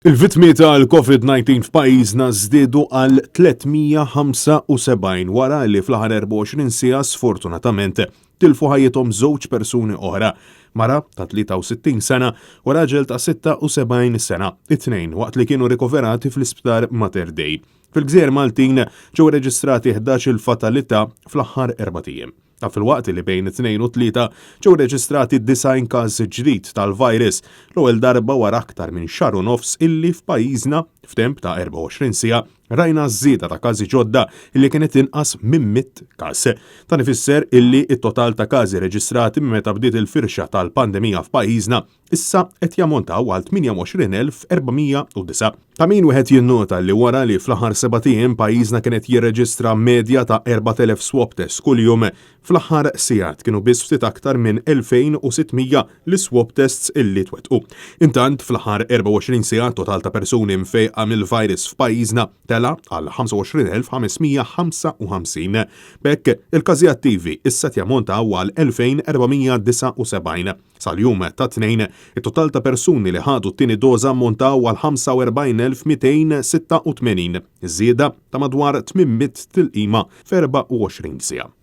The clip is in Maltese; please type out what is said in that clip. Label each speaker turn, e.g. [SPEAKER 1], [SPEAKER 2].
[SPEAKER 1] Il-vittmi tal-COVID-19 f'pajjiżna żdiedu għal 375 wara li fl-aħħar 24 siegħa sfortunatament tilfu ħajjithom żewġ persuni oħra, mara ta' 63 sena u raġel ta' 76 sena, it-tnejn waqt li kienu rikoverati fl-Isptar Mater Dei. Fil-Gżejjer Maltin ġew irreġistrati 11-il fatalità fl-aħħar erbat ijiem. Dan filwaqt li bejn it-Tnejn u t-Tlieta ġew irreġistrati 90 każ ġdid tal-virus, l-ewwel darba wara aktar minn xahar u nofs illi f'pajjiżna, f'temp ta' 24 siegħa, rajna żieda ta' każi ġodda illi kienet inqas minn 100 każ. Dan ifisser illi t-total ta' każi reġistrati minn meta bdiet il-firxa tal-pandemija f'pajjiżna issa qed jammontaw għal 28,409. Ta' min wieħed jinnota li wara li fl-aħħar sebat ijiem pajjiżna kien qed jirreġistra medja ta' 4,000 swab test kuljum, fl-aħħar sigħat kienu biss ftit aktar minn 2,600 l-iswab tests illi twettqu. Intant, fl-aħħar 24 siegħa t-total ta' persuni mfejqa mill-virus f'pajjiżna tela' għal 25,555. B'hekk, il-każi attivi issa qed jammontaw għal 2,479. Sal-jum tat-Tnejn, it-total ta' persuni li ħadu t-tieni doża ammontaw għal 45,286, żieda ta' madwar 800 tilqima f'24 siegħa.